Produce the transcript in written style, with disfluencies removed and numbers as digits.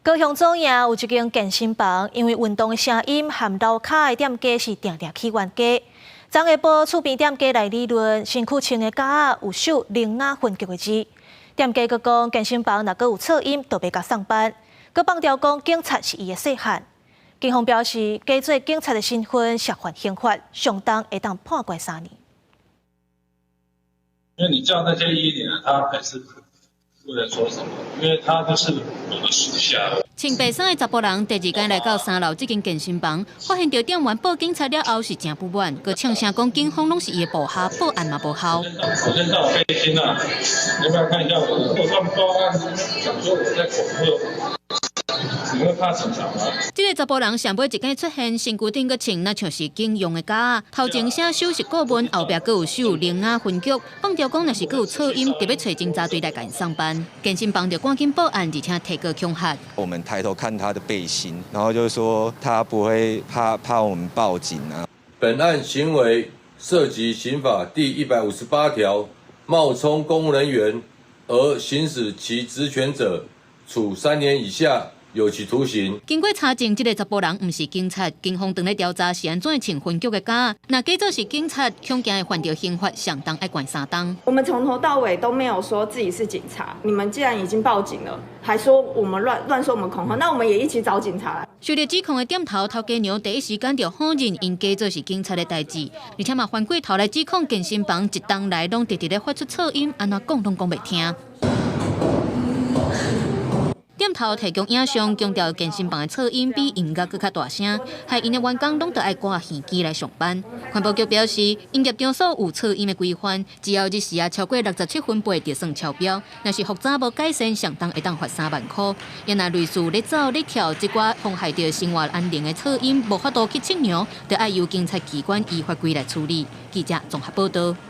高雄左營有一間健身房，因為運動的聲音和樓跤的店家是定定起冤家。昨下晡厝邊店家來理論，身軀穿的夾仔有繡鈴芽分局的字。店家閣講健身房若閣有噪音，就袂共送班。閣放調講警察是伊的細漢。警方表示，假做警察的身份涉犯刑法，上重會當判關3年。因為你叫那些一零，他還是不能說什麼，因為他就是我的屬下。穿白衫的查埔人第二工來到三樓這間健身房，發現著店員報警察了後是誠不滿，閣嗆聲講警方攏是伊的部下，報案嘛無效。我身上有背心啊，你要不要看一下我的？我他們報案講說我在恐嚇。你會怕警察嗎？這个查埔人上尾一擺出現，身軀頂閣穿若像是警用的夾仔，頭前寫首席顧問，後壁閣有繡鈴芽分局，放調講若是閣有噪音，就欲揣偵查隊來共𪜶送辦。健身房就趕緊報案，而且提告恐嚇。我們抬頭看他的背心，然後就是說他不會怕怕我們報警啊。本案行為涉及刑法第158條，冒充公務人員而行使其職權者，處3年以下有期徒刑。經過查證，這个查埔人毋是警察，警方正咧調查是按怎穿分局的夾仔。若假做是警察，恐驚會犯著刑法，上重愛關3冬。我們從頭到尾都沒有說自己是警察。你們既然已經報警了，還說我們亂亂說我們恐嚇，那我們也一起找警察來。受到指控的店頭頭家娘第一時間就否認𪜶假做是警察的代誌，而且嘛反過頭來指控健身房一冬來攏直直咧發出噪音，按怎講攏講袂聽。店頭提供影像，強調健身房的噪音比音樂閣較大聲，害𪜶的員工攏著愛掛耳機來上班。環保局表示，營業場所有噪音的規範，只要日時啊超過67分貝就算超標。若是復查無改善，上重會當罰3萬箍。也若類似咧走咧跳這寡妨害著生活安寧的噪音，無法度去測量，就愛由警察機關依法規來處理。記者綜合報道。